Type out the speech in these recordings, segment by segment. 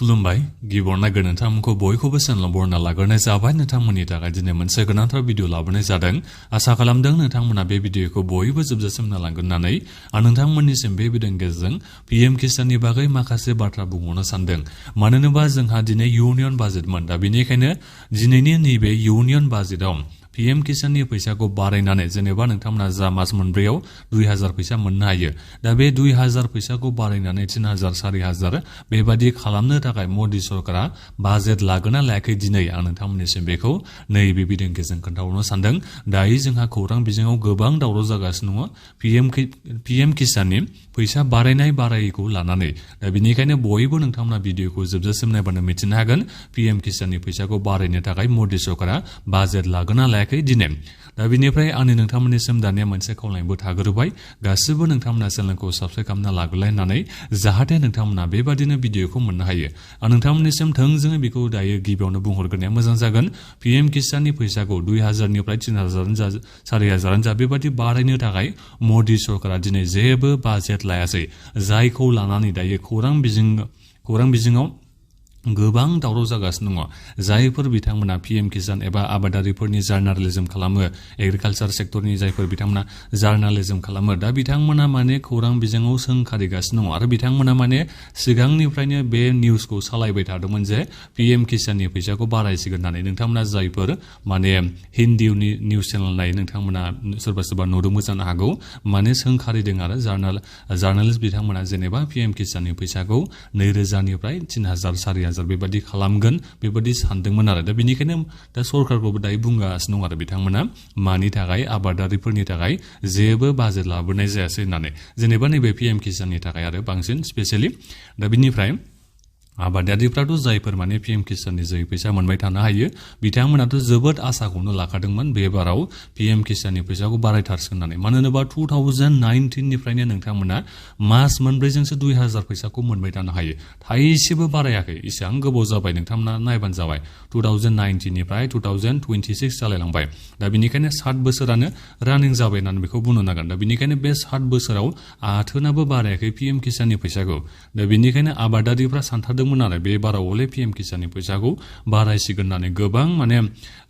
खुलुमबाय गिबियावनो नोंथांमोनखौ बयखौबो चेनेलाव बरायना लाग्रोनाय जाबाय। नोंथांमोननि थाखाय दिनै मोनसे गोनांथार भिडिअ लाबोनाय जादों। आसा खालामदों नोंथांमोना बे भिडिअखौ बयबो जोबजासिम नायलांगोन होननानै आं नोंथांमोननिसिम बे भिडिअनि गेजेरजों पीएम किसाननि बागै माखासे बाथ्रा बुंहरनो सानदों। मानो होनोबा जोंहा दिनै इउनियन बाजेटमोन, दा बेनिखायनो दिनैनि नैबे इउनियन बाजेटआव पीएम किसाननि फैसाखौ बारायनानै जेनेबा नोंथांमोना जा मास मोनब्रैयाव 2000 फैसा मोननो हायो, दा बे 2000 फैसाखौ बारायनानै 3000 4000 बेबादि खालामनो थाखाय मदि सरकारा बाजेट लागोना लायाखै दिनै आं नोंथांमोननिसिम बेखौ नैबे भिडिअनि गेजेरजों खोन्थाहरनो सानदों। दायो जोंहा खौरां बिजोङाव गोबां दावराव जागासिनो दङ पीएम किसाननि फैसा बारायनायखौ लानानै। दा बेनिखायनो बयबो नोंथांमोना भिडिअखौ जोबजासिम नायबानो मिथिनो हागोन पीएम किसाननि फैसाखौ बारायनो थाखाय मदि सरकारा बाजेट लागोना लायाखै दिनै। दा बेनिफ्राय आंनि नोंथांमोननिसिम दानिया मोनसे खावलायनायबो थाग्रोबाय, गासिबो नोंथांमोना चेनेलखौ साबस्क्राइब खालामना लाग्रोलायनानै जाहाथे नोंथांमोना बेबादिनो भिडिअखौ मोननो हायो। आं नोंथांमोननिसिम थोंजोङै बेखौ दायो गिबियावनो बुंहरग्रोनाया मोजां जागोन। पीएम किसाननि फैसाखौ 2000 निफ्राय 3000 जा 4000 जा बेबादि बारायनो थाखाय मदि सरकारा दिनै जेबो बाजेट लायासै, जायखौ लानानै दायो खौरां बिजोङाव गोबां दावराव जागासिनो दङ। जायफोर बिथांमोना पीएम किसान एबा आबादारिफोरनि जार्नालिज्म खालामो, एग्रिकालचार सेक्टरनि जायफोर बिथांमोना जार्नालिज्म खालामो, दा बिथांमोना माने खौरां बिजोङाव सोंखारिगासिनो दङ आरो बिथांमोना माने सिगांनिफ्रायनो बे निउसखौ सालायबाय थादोंमोन जे पीएम किसाननि फैसाखौ बारायसिगोन होननानै। नोंथांमोना जायफोर माने हिन्दी निउस चेनेल नायो नोंथांमोना सोरबा नुदोंबो जानो हागौ, माने सोंखारिदों आरो जार्नालिस्ट बिथांमोना जेनेबा पीएम किसाननि फैसाखौ 2000 निफ्राय 3000 4000 बेबादि खालामगोन बेबादि सानदोंमोन आरो। दा बेनिखायनो दा सरकारखौबो दायो बुंगासिनो दं आरो बिथांमोना मानि थाखाय आबादारिफोरनि थाखाय जेबो बाजेट लाबोनाय जायासै होननानै, जेनेबा नैबे पीएम किसाननि थाखाय आरो बांसिन स्पेसियेलि। दा बिनिफ्राय आबादारिफ्राथ' जायफोर माने पीएम किसाननि जै फैसा मोनबाय थानो हायो, बिथांमोनाथ' जोबोद आसाखौनो लाखादोंमोन बे बाराव पीएम किसाननि फैसाखौ बारायथारसिगोन होननानै। मानो होनोबा 2019 निफ्रायनो नोंथांमोना मास मोनब्रैजोंसो 2000 फैसाखौ मोनबाय थानो हायो, थाइसेबो बारायाखै। इसेबां गोबाव जाबाय, नोंथांमोना नायबानो जाबाय 2019 निफ्राय 2026 जालायलांबाय। दा बेनिखायनो 7 बोसोरानो रानिं जाबाय होननानै बेखौ बुंनो नांगोन। दा बेनिखायनो बे 7 बोसोराव आथोनाबो बारायाखै पीएम किसाननि फैसाखौ। दा बेनिखायनो आबादारिफ्रा सानथारदोंमोन आरो बे बाराव हले पीएम किसाननि फैसाखौ बारायसिगोन होननानै। गोबां माने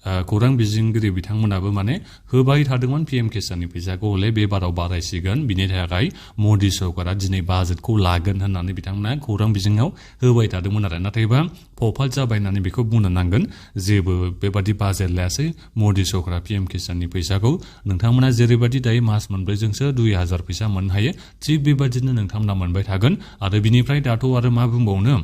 खौरां बिजोंगिरि बिथांमोनाबो माने होबाय थादोंमोन पीएम किसाननि फैसाखौ हले बे बाराव बारायसिगोन, बिनि थाखाय मदि सरकारा दिनै बाजेटखौ लागोन होननानै बिथांमोना खौरां बिजोङाव होबाय थादोंमोन आरो। नाथायबा फफाल जाबाय होननानै बेखौ बुंनो नांगोन, जेबो बेबादि बाजेट लायासै मदि सरकारा पीएम किसाननि फैसाखौ। नोंथांमोना जेरैबादि दायो मास मोनब्रैजोंसो 2000 फैसा मोननो हायो, थिग बेबादिनो नोंथांमोना मोनबाय थागोन। आरो बिनिफ्राय दाथ' आरो मा बुंबावनो,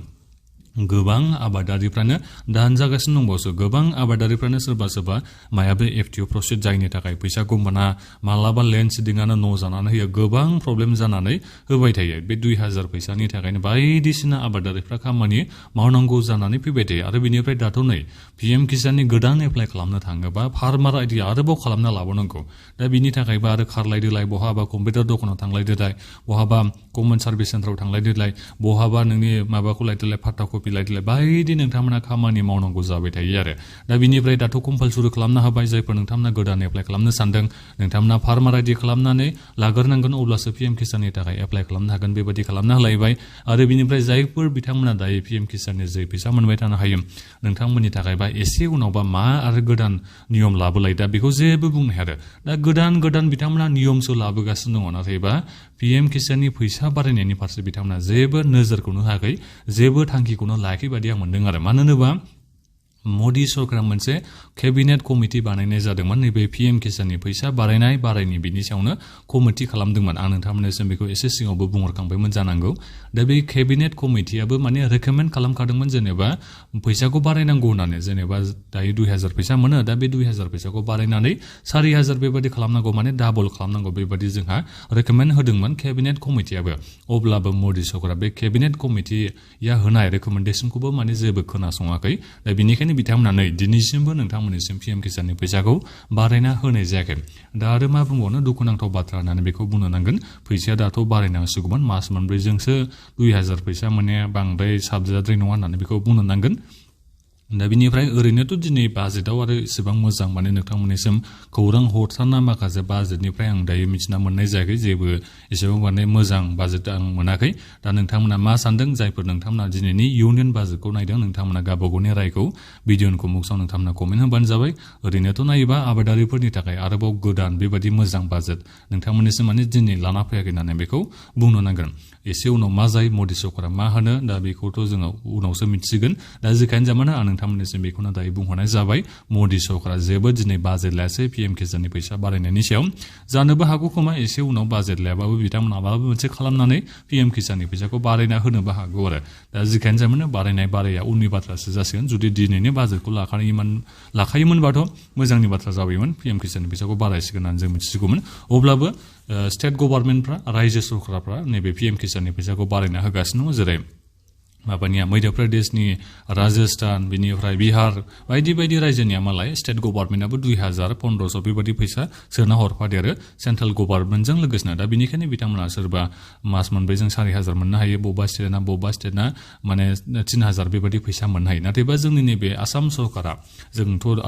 गोबां आबादारिफ्रानो दान जागासिनो दंबावसो। गोबां आबादारिफ्रानो सोरबा मायाबो एफटिअ प्रसिड जायनि थाखाय फैसाखौ मोना, मालाबा लेन्ड सिडिंआनो न' जानानै होयो, गोबां प्रब्लेम जानानै होबाय थायो। बे 2000 फैसानि थाखायनो बायदिसिना आबादारिफ्रा खामानि मावनांगौ जानानै फैबाय थायो। आरो बिनिफ्राय दाथ' नै पीएम किसाननि गोदान एप्लाइ खालामनो थाङोबा फार्मार आइडि आरोबाव खालामना लाबावनांगौ। दा बिनि थाखायबा आरो खारलायदोलाय, बहाबा कम्पिउटार दखानाव थांलायदोलाय, बहाबा कमन सार्भिस सेन्टाराव थांलायदोलाय, बहाबा नोंनि माबाखौ लायदोलाय, फाटा कपि लायदोलाय, बायदि नोंथांमोना खामानि मावनांगौ जाबाय थायो आरो। दा बिनिफ्राय दाथ' कम्पालसरि खालामना होबाय, जायफोर नोंथांमोना गोदान एप्लाइ खालामनो सानदों नोंथांमोना फार्मार आइडि खालामनानै लाग्रोनांगोन, अब्लासो पीएम किसाननि थाखाय एप्लाइ खालामनो हागोन, बेबादि खालामना होलायबाय। आरो बिनिफ्राय जायफोर बिथांमोना दायो पीएम किसाननि जै फैसा मोनबाय थानो हायो, नोंथांमोननि थाखायबा एसे उनावबा मा आरो गोदान नियम लाबोलाय, दा बेखौ जेबो बुंनो हाया आरो। दा गोदान बिथांमोना नियमसो लाबोगासिनो दङ, नाथायबा पीएम किसाननि फैसा बारायनायनि फारसे बिथांमोना जेबो नोजोरखौनो होआखै, जेबो थांखिखौनो लायाखै बादि आं मोनदों आरो। मानो होनोबा मदि सरकारा मोनसे केबिनेट कमिटि बानायनाय जादोंमोन, नैबे पीएम किसाननि फैसा बारायनि बिनि सायावनो कमिटि खालामदोंमोन। आं नोंथांमोननिसिम बेखौ एसे सिगाङावबो बुंहरखांबायमोन जानांगौ। दा बे केबिनेट कमिटियाबो माने रेकमेन्ड खालामखादोंमोन जेनेबा फैसाखौ बारायनांगौ होननानै। जेनेबा दायो 2000 फैसा मोनो, दा बे 2000 फैसाखौ बारायनानै 4000 बेबादि खालामनांगौ, माने डाबल खालामनांगौ, बेबादि जोंहा रेकमेन्ड होदोंमोन केबिनेट कमिटियाबो। अब्लाबो मदि सरकारा बे केबिनेट कमिटिया होनाय रेकमेन्डेसनखौबो माने जेबो खोनासङाखै। दा बेनिखायनो बिथांमोना नै दिनैसिमबो नोंथांमोननिसिम पीएम किसाननि फैसाखौ बारायना होनाय जायाखै। दा आरो मा बुंबावनो, दुखुनांथाव बाथ्रा होननानै बेखौ बुंनो नांगोन, फैसाया दाथ' बारायनांसिगौमोन, मास मोनब्रैजोंसो 2000 फैसा मोननाया बांद्राय साबजाद्राय नङा होननानै बेखौ बुंनो नांगोन। दा बिनिफ्राय ओरैनोथ' दिनै बाजेटआव आरो इसेबां मोजां माने नोंथांमोननिसिम खौरां हरथारना माखासे बाजेटनिफ्राय आं दायो मिथिना मोननाय जायाखै जेबो एसेबां माने मोजां बाजेट आं मोनाखै दा नोंथांमोना मा सानदों जायफोर नोंथांमोना दिनैनि इउनियन बाजेटखौ नायदों नोंथांमोना गावबा गावनि रायखौ भिडिअनि कमेन्टआव नोंथांमोना कमेन्ट होबानो जाबाय ओरैनोथ' नायोबा आबादारिफोरनि थाखाय आरोबाव गोदान बेबायदि मोजां बाजेट नोंथांमोननिसिम माने दिनै लाना फैयाखै होननानै बेखौ बुंनो नांगोन एसे उनाव मा जायो मदि सरकारा मा होनो दा बेखौथ' जोङो उनावसो मिथिगोन दा जेखायनो जामानो आं नोंथांमोननिसिम बेखौनो दायो बुंहरनाय जाबाय मदि सरकारा जेबो दिनै बाजेट लायासै पिएम किसाननि फैसा बारायनायनि सायाव जानोबो हागौ खोमा एसे उनाव बाजेट लायाबाबो बिथांमोना माबा मोनसे खालामनानै पिएम किसाननि फैसाखौ बारायना होनोबो हागौ आरो दा जेखायनो जामानो बाराया उननि बाथ्रासो जासिगोन जुदि दिनैनि बाजेटखौ लाखायोमोनबाथ' मोजांनि बाथ्रा जाबायमोन पिएम किसाननि फैसाखौ बारायसिगोन होननानै जों मिथिसिगौमोन अब्लाबो स्टेट गभर्नमेन्टफ्रा रायजो सरकारफ्रा नैबे पिएम किसाननि फैसाखौ बारायना होगासिनो दङ जेरै माबानिया मध्य प्रदेशनि राजस्थान बिनिफ्राय बिहार बायदि बायदि रायजोनिया मालाय स्टेट गभर्नमेन्टआबो 2000-1500 बेबायदि फैसा सोना हरफादेरो सेन्ट्रेल गभर्नमेन्टजों लोगोसे दा बिनिखायनो बिथांमोना सोरबा मास मोनब्रैजों 4000 मोननो हायो बबेबा स्टेटना माने 3000 बेबायदि फैसा मोननो हायो नाथायबा जोंनि नैबे आसाम सरकारा जोंथ'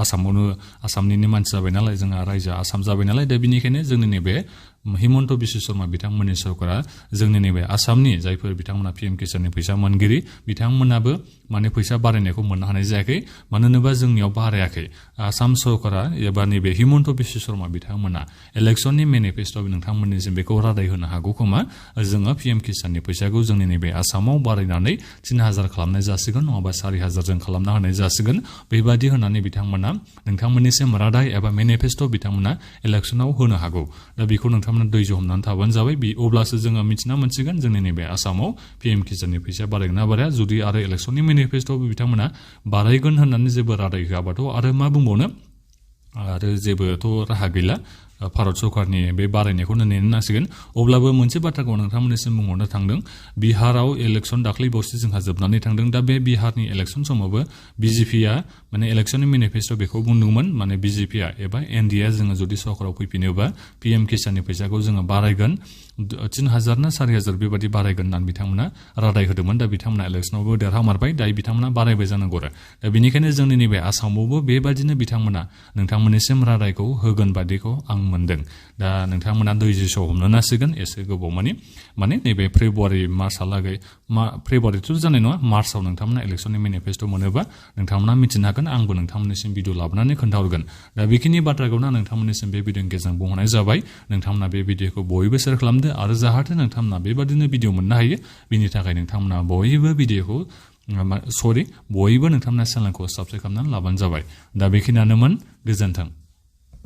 आसामनिनो मानसि जाबाय नालाय जोंहा रायजोआ आसाम जाबाय नालाय दा बिनिखायनो जोंनि नैबे हिमन्त बिश्व शर्मा बिथांमोननि सरकारा जोंनि नैबे आसामनि जायफोर बिथांमोना पिएम किसाननि फैसा मोनगिरि बिथांमोनाबो माने फैसा बारायनायखौ मोननो हानाय जायाखै मानो होनोबा जोंनियाव बारायाखै आसाम सरकारा एबा नैबे हिमन्त बिश्व शर्मा बिथांमोना इलेक्सननि मेनिफेस्ट'आव नोंथांमोननिसिम बेखौ रादाय होनो हागौ खोमा जोङो पिएम किसाननि फैसाखौ जोंनि नैबे आसामाव बारायनानै 3000 खालामनाय जासिगोन नङाबा 4000 जों खालामना होनाय जासिगोन बेबायदि होननानै बिथांमोना नोंथांमोननिसिम रादाय एबा मेनिफेस्ट' बिथांमोना इलेक्सनाव होनो हागौ दा बेखौ नोंथांमोना दैज' हमनानै थाबानो जाबाय अब्लासो जोङो मिथिना मोनसिगोन जोंनि नैबे आसामाव पिएम किसाननि फैसाया बारायगोन ना बाराया जुदि आरो इलेक्सननि मेनिफेस्ट'आव बिथांमोना बारायगोन होननानै जेबो रादाय होआबाथ' आरो मा बुंबावनो आरो जेबोथ' राहा गैला भारत सरकारनि बे बारायनायखौनो नेनो नांसिगोन अब्लाबो मोनसे बाथ्राखौ नोंथांमोननिसिम बुंहरनो थांदों बिहाराव इलेक्सन दाख्लै बावैसो जोंहा जोबनानै थांदों दा बे बिहारनि इलेक्सन समावबो बिजेपिआ माने इलेक्सननि मेनिफेस्ट'आव बेखौ बुंदोंमोन माने बिजेपिआ एबा एनडिएआ जोङो जुदि सरकाराव फैफिनोबा पिएम किसाननि फैसाखौ जोङो बारायगोन 3000 ना 4000 बेबायदि बारायगोन होननानै बिथांमोना रादाय होदोंमोन दा बिथांमोना इलेक्सनावबो देरहामारबाय दायो बिथांमोना बारायबाय जानांगौ आरो दा बेनिखायनो जोंनि नैबे आसामावबो बेबायदिनो बिथांमोना नोंथांमोननिसिम रादायखौ होगोन बादिखौ आं मोनदों दा नोंथांमोना दैजिसआव हमनो नांसिगोन एसे गोबाव माने नैबे फेब्रुवारि मार्चहालागै फेब्रुवारिथ' जानाय नङा मार्चआव नोंथांमोना इलेक्सननि मेनिफेस्ट' मोनोबा नोंथांमोना मिथिनो हागोन आंबो नोंथांमोननिसिम भिडिअ लाबोनानै खोन्थाहरगोन दा बेखिनि बाथ्राखौनो नोंथांमोननिसिम बे भिडिअनि गेजेरजों बुंहरनाय जाबाय नोंथांमोना बे भिडिअखौ बयबो शेयार खालामदो आरो जाहाथे नोंथांमोना बेबादिनो भिडिअ मोननो हायो बिनि थाखाय नोंथांमोना बयबो नोंथांमोना चेनेलखौ साबस्क्राइब खालामनानै लाबानो जाबाय दा बेखिनियानोमोन गोजोन्थों